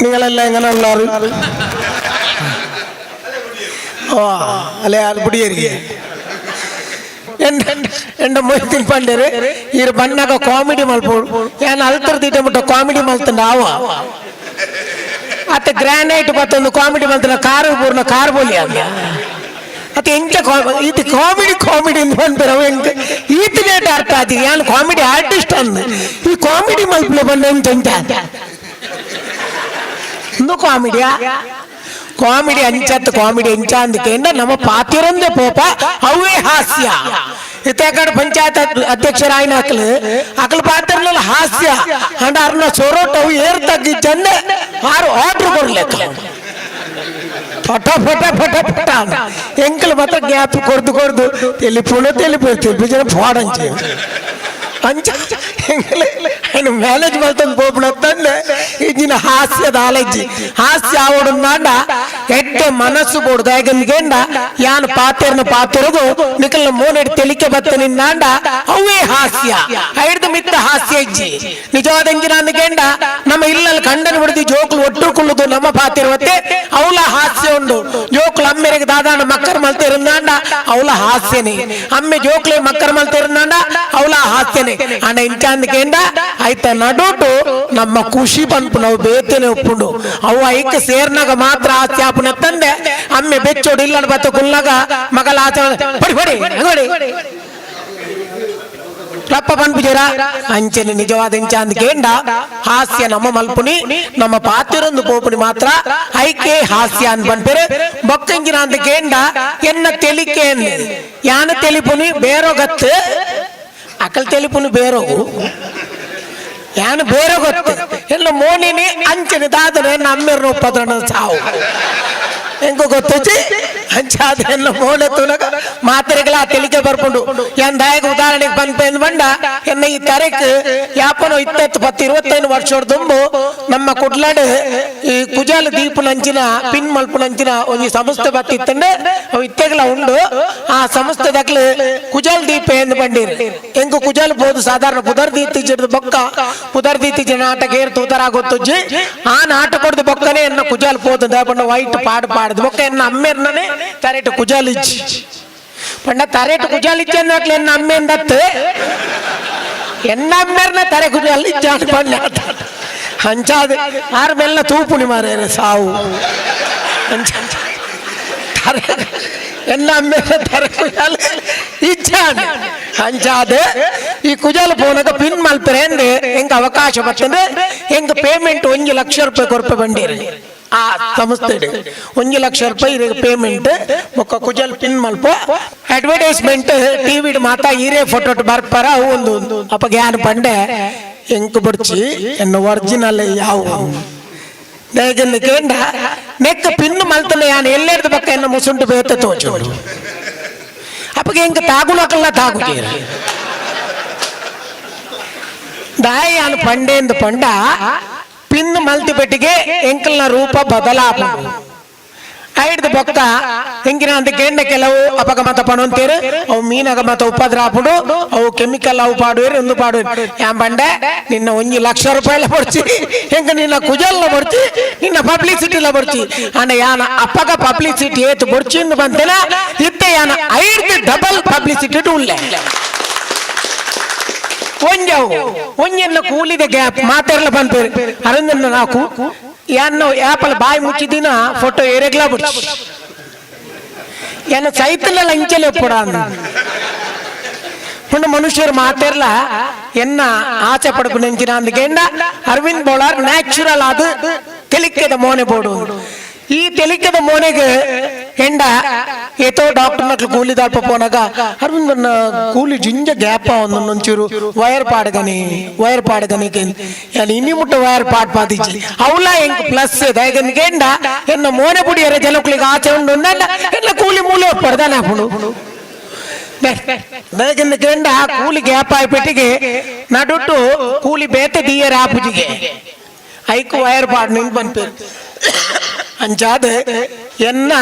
ನಿಗಳೆಲ್ಲ ಎಂಗನ ಉಳ್ಳಾರು? ಓ ಅಲ್ಲೇ ಅದು ಬುಡಿಯರಿಗೆ ಎಂಡ ಎಂಡ ಮೊಯ್ತಿನ ಪಂಡೇರು ಈರು ಬಣ್ಣಾಗ ಕಾಮಿಡಿ ಮಲ್ಪೋಡು. ಯಾನ್ ಅಲ್ತರ ದೀಟ ಮುಟ್ಟ ಕಾಮಿಡಿ ಮಲ್ತಂಡ ಆವ ಅತ್ತ ಗ್ರಾನೈಟ್ ಬತ್ತೊಂದು ಕಾಮಿಡಿ ಮಲ್ತನ ಕಾರು ಪೂರ್ಣ ಕಾರ್ ಬೋಲಿ ಅಂದ. ಅತ್ತ ಎಂಚ ಇದು ಕಾಮಿಡಿ ಕಾಮಿಡಿ ಅಂತ ಪನ್ಪೆರ್. ಅವು ಎಂಕ್ ಈತನೇಟ ಅರ್ಥ ಆತಿ. ಯಾನ್ ಕಾಮಿಡಿ ಆರ್ಟಿಸ್ಟ್ ಅಂದ್. ಈ ಕಾಮಿಡಿ ಮಲ್ಪಲೆ ಬಂದ ಎಂಚ ಎಂಚ ಇಂದು ಕಾಮಿಡಿಯಾ? ಕಾಮಿಡಿ ಅಂಚತ್ ಕಾಮಿಡಿ ಎಂಚ ಅಂದಕೇಂಡ ನಮ್ಮ ಪಾತಿರೊಂದೇ ಪೋಪ, ಅವೇ ಹಾಸ್ಯ. ಇತ್ತೆ ಕಡೆ ಪಂಚಾಯತ್ ಅಧ್ಯಕ್ಷರಾಯಿನ ಅಕ್ಲು ಅಕ್ಲು ಪಾತ್ರಲ್ಲ ಹಾಸ್ಯ ಅಂಡ ಅರ್ನ ಸೊರೋಟ್ ಅವು ಏರ್ ತಗ್ಗಿ ಚಂದ ಆರು ಆರ್ಡರ್ ಕೊರ್ಲೆಕ್ಕ ಫಟ ಫಟ ಫಟ ಫಟ. ಎಂಕಲ್ ಮಾತ್ರ ಗ್ಯಾಪ್ ಕೊರ್ದು ಕೊರ್ದು ತೆಲಿಪುಣ ತೆಲಿಪು ತೆಲಿಪು ಜನ ಫಾಡಂಚೆ ಅಂಚ. ಎಂಕಲ್ ఆయన ಮ್ಯಾನೇಜ್ ಮಲ್ತೊಂದು ಪೋಪುಣ ತಂದೆ ಇಜಿನ ಹಾಸ್ಯದ ಆಲಜ್ಜಿ. ಹಾಸ್ಯ ಆವಡುಂದಾಂಡ ಎಡ್ಡೆ ಮನಸ್ಸು ಬೋಡು. ದಾಯಗಂದ ಯಾನ್ ಪಾತೆರ್ನ ಪಾತೆರಗು ನಿಕಲ್ನ ಮೋನೆಡ್ ತೆಲಿಕೆ ಬತ್ತ ನಿಂದಾಂಡ ಅವೇ ಹಾಸ್ಯ. ಐಡ್ದು ಮಿತ್ತ ಹಾಸ್ಯ ಇಜ್ಜಿ. ನಿಜವಾದ ಎಂಜಿನ ಅಂದ್ಕೆಂಡ ನಮ್ಮ ಇಲ್ಲಲ್ಲಿ ಕಂಡನ ಬಿಡ್ದು ಜೋಕುಲು ಒಟ್ಟು ಕುಳ್ಳುದು ನಮ್ಮ ಪಾತಿರುವತ್ತೆ, ಅವಲ ಹಾಸ್ಯ ಉಂಡು. ಜೋಕುಲು ಅಮ್ಮೆರೆಗೆ ದಾದಾನ ಮಕ್ಕರ್ ಮಲ್ತಿರುಂದಾಂಡ ಅವಲ ಹಾಸ್ಯನೇ. ಅಮ್ಮೆ ಜೋಕ್ಲೆ ಮಕ್ಕರ್ ಮಲ್ತಿರುಂದಾಂಡ ಅವಲ ಹಾಸ್ಯನೇ. ಅಂಡ ಇಂಚಾಂದಕೇಂಡ ಐತ ನಡುಟು ನಮ್ಮ ಖುಷಿ ಪನ್ಪು ನಾವು ಬೇತನೆ ಒಪ್ಪುಂಡು. ಅವು ಐಕ್ ಸೇರ್ನಾಗ ಮಾತ್ರ ಹಾಸ್ಯ ಆಪುನ ತಂದೆ. ಅಮ್ಮೆ ಬೆಚ್ಚೋಡು ಇಲ್ಲ ಬತ್ತ ಕುಲ್ನಾಗ ಮಗಲ ಆಚರಣೆ ಪಡಿ ಪಡಿ ಅಂಗಡಿ ರಪ್ಪ ಪನ್ಪುಜರ ಅಂಚನೆ. ನಿಜವಾದ ಇಂಚಾಂದ್ ಕೇಂಡ ಹಾಸ್ಯ ನಮ್ಮ ಮಲ್ಪುನಿ ನಮ್ಮ ಪಾತಿರೊಂದು ಪೋಪುನಿ ಮಾತ್ರ ಐಕೆ ಹಾಸ್ಯ ಅಂದ್ ಪನ್ಪೆರು. ಬೊಕ್ಕಂಜಿನ ಅಂದ ಕೇಂಡ ಎನ್ನ ತೆಲಿಕೆ ಯಾನ ತೆಲಿಪುನಿ ಬೇರೋ ಗತ್ತು, ಅಕಲ್ ತೆಲಿಪುನಿ ಬೇರೋಗು, ಯಾನು ಬೇರೆ ಗೊತ್ತು. ಎಲ್ಲ ಮೋನಿನಿ ಅಂಚನೆ ದಾದನೆ ನಮ್ಮೆರ್ನ ಒಪ್ಪದಣ ಸಾವು ಎಂಕು ಗೊತ್ತುಚಿ. ಅಂಚಾದ ಎಲ್ಲ ಮೋನೆ ತುನಗ ಮಾತ್ರೆಗಳ ತೆಲಿಕೆ ಬರ್ಕೊಂಡು ಏನ್ ದಾಯಕ ಉದಾಹರಣೆಗೆ ಪನ್ಪೇಂದ್ ಬಂಡ ಎನ್ನ ಈ ತರೆಕ್ ಯಾಪನೋ ಇತ್ತತ್ತು ಪತ್ತು 25 ವರ್ಷ ದುಂಬು ನಮ್ಮ ಕುಡ್ಲಾಡ್ ಈ ಕುಜಾಲ ದೀಪನಂಚಿನ ಪಿನ್ ಮಲ್ಪುನಂಚಿನ ಒಂಜಿ ಸಂಸ್ಥೆ ಬತ್ತಿತ್ತಂಡೆ. ಅವು ಇತ್ತೆಗ್ಲ ಉಂಡು. ಆ ಸಂಸ್ಥೆ ದಕ್ಲು ಕುಜಾಲ್ ದೀಪ ಎಂದು ಬಂಡೀರಿ. ಎಂಕು ಕುಜಾಲ್ ಬೋದು ಸಾಧಾರಣ ಪುದರ್ ದೀತಿಜಿಡ್ದು ಬೊಕ್ಕ ಪುದರ್ ದೀತಿಜಿ ನಾಟಕ ಏರ್ ತೂತರ ಗೊತ್ತುಜ್ಜಿ. ಆ ನಾಟಕ ಬೊಕ್ಕನೆ ಎನ್ನ ಕುಜಾಲ್ ಪೋದು ಪಂಡ ವೈಟ್ ಪಾಡು ಪಾಡ್ದು ಬೊಕ್ಕ ಎನ್ನ ಅಮ್ಮೆರ್ನನೆ ತರೆಟ್ ಕುಜಾಲ್ ಇಜ್ಜಿ ಪಂಡ. ತರೆಟ್ ಕುಜಾಲ್ ಇಜ್ಜಿ ಅನ್ನಕ್ಲೆ ಎನ್ನ ಅಮ್ಮೆಂದತ್ತು ಎನ್ನ ಅಮ್ಮೆರ್ನ ತರೆ ಕುಜಾಲ್ ಇಜ್ಜ ಪಂಡ. ಅಂಚಾದ ಆರು ಮೆಲ್ಲ ತೂಪುಣಿ ಮಾರೇರೆ ಸಾವು. ಅಂಚ ತರೆ ಎನ್ನ ಅಮ್ಮೆರ್ನ ತರೆ ಕುಜಾಲ್ ಇಜ್ಜಾನ್. ಅಂಚಾದ ಈ ಕುಜಾಲ್ ಪೋನಗ ಪಿನ್ ಮಲ್ಪರೆ ಅಂದ್ ಎಂಕ್ ಅವಕಾಶ ಬರ್ತದೆ. ಎಂಕ್ ಪೇಮೆಂಟ್ 1 ಲಕ್ಷ ರೂಪಾಯಿ ಕೊರ್ಪೆ ಬಂಡೀರಿ ಆ ಸಂಸ್ಥೆ. 1 ಲಕ್ಷ ರೂಪಾಯಿ ಪೇಮೆಂಟ್ ಬೊಕ್ಕ ಕುಜಲ್ ಪಿನ್ ಮಲ್ಪ ಅಡ್ವರ್ಟೈಸ್ಮೆಂಟ್ ಟಿವಿ ಮಾತಾ ಹೀರೇ ಫೋಟೋ ಬರ್ಪಾರ. ಅವು ಒಂದು ಅಪ್ಪ ಗ್ಯಾನ್ ಪಂಡೆ, ಎಂಕ್ ಬಡ್ಚಿ, ಎನ್ನ ಒರಿಜಿನಲ್ ಯಾವ ದಯಗೆಂದು ಕೇಂಡ ನೆಕ್ ಪಿನ್ ಮಲ್ತನ ಯಾನ್ ಎಲ್ಲೆರ್ದು ಬಕ್ಕ ಎನ್ನ ಮುಸುಂಟು ಬೇತ ತೋಚುಂಡು. ಅಪ್ಪಗೆ ಎಂಕ್ ತಾಗುಣಕಲ್ಲ ತಾಗುಜೇರ ದಾಯ. ಯಾನ್ ಪಂಡೇಂದು ಪಂಡ ಪಿನ್ ಮಲ್ತಿ ಪೆಟ್ಟಿಗೆ ಎಂಕಲ್ನ ರೂಪ ಬದಲಾಪುಂಡು. ಐಡ್ದು ಬೊಕ್ಕ ಎಂಕಿನ ಅಂತ ಕೇಂಡ ಕೆಲವು ಅಪಗಮತ ಪಣಂತೇರು, ಅವು ಮೀನಗ ಮತ ಉಪದ್ರ ಆಪುಂಡು, ಅವು ಕೆಮಿಕಲ್ ಅವು ಪಾಡುವೇರು ಒಂದು ಪಾಡುವೇರು. ಯಾನ್ ಪಂಡೆ, ನಿನ್ನ 1 ಲಕ್ಷ ರೂಪಾಯಿಲ ಬೊಡ್ಚಿ ಎಂಕ, ನಿನ್ನ ಕುಜಲ್ನ ಬೊಡ್ಚಿ, ನಿನ್ನ ಪಬ್ಲಿಸಿಟಿಲ ಬೊಡ್ಚಿ. ಅಂಡ ಯಾನ ಅಪ್ಪಗ ಪಬ್ಲಿಸಿಟಿ ಏತು ಬೊಡ್ಚಿಂದು ಬಂತೇನ, ಇತ್ತೆ ಯಾನ ಐಡ್ದು ಡಬಲ್ ಪಬ್ಲಿಸಿಟಿ ಉಲ್ಲೆ. ಒಂಜವು ಒಂಜೆನ್ನ ಕೂಲಿದ ಗ್ಯಾಪ್ ಮಾತೆರ್ಲ ಪನ್ಪೇರು ಅರಂದನ್ನ ನಾಕು ಯಾನ್ನ ಯಾಪಲ ಬಾಯಿ ಮುಚ್ಚಿದಿನ ಫೋಟೋ ಏರೆಗ್ಲಾ ಬಿಡ್ಚಿ. ಎನ್ನ ಸೈತಲ್ಲ ಅಂಚಲೆ ಒಪ್ಪಡ ಪುಂಡ ಮನುಷ್ಯರು ಮಾತೆರ್ಲ ಎನ್ನ ಆಸೆ ಪಡಪು ನೆಂಚಿನ ಅಂದಕೆಂಡ ಅರವಿಂದ್ ಬೋಳಾರ್ ನ್ಯಾಚುರಲ್ ಅದು ತೆಲಿಕೆದ ಮೋನೆ ಬೋಡು. ಈ ತೆಲಿಕೆದ ಮೋನೆಗೆ ಎಂಡ ಏತೋ ಡಾಕ್ಟರ್ ನಕ್ಲು ಕೂಲಿ ದಾಲ್ಪ ಪೋನಾಗ ಅರವಿಂದ್ ಕೂಲಿ ಜಿಂಜ ಗ್ಯಾಪ್ ಒಂದೊಂಚೂರು ವೈರ್ ಪಾಡಗನಿ ವೈರ್ ಪಾಡಗನಿ. ಯಾನ್ ಇನಿ ಮುಟ್ಟ ವೈರ್ ಪಾಡ್ ಪಾದಿಜ್ಜಿ. ಅವಲ ಎಂಕ್ ಪ್ಲಸ್. ದಯಗನ್ ಎನ್ನ ಮೋನೆ ಪುಡಿಯರ ಜನಕ್ಕಳಿಗೆ ಆಚೆ ಉಂಡು. ಎನ್ನ ಕೂಲಿ ಮೂಲೆ ಒಪ್ಪಡ್ದಾನೆ ಅಪ್ಪುಂಡು. ದಯಗನ್ ಕೇಂಡ ಕೂಲಿ ಗ್ಯಾಪ್ ಆಯ್ಪೆಟ್ಟಿಗೆ ನಡುಟು ಕೂಲಿ ಬೇತೆ ದೀಯರ ಆಪುಜಿಗೆ ಐಕು ವೈರ್ ಪಾಡ್ ನಿಂಗೆ ಬಂತು. ಅಂಚಾದ ಎನ್ನ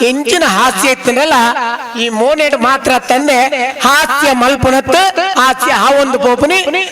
ಎಂಚಿನ ಹಾಸ್ಯ ಇತ್ತನಲ್ಲ, ಈ ಮೋನೆಡ್ ಮಾತ್ರ ತಂದೆ ಹಾಸ್ಯ ಮಲ್ಪುನತ್ತು ಹಾಸ್ಯ ಆ ಒಂದು ಪೋಪುನಿ.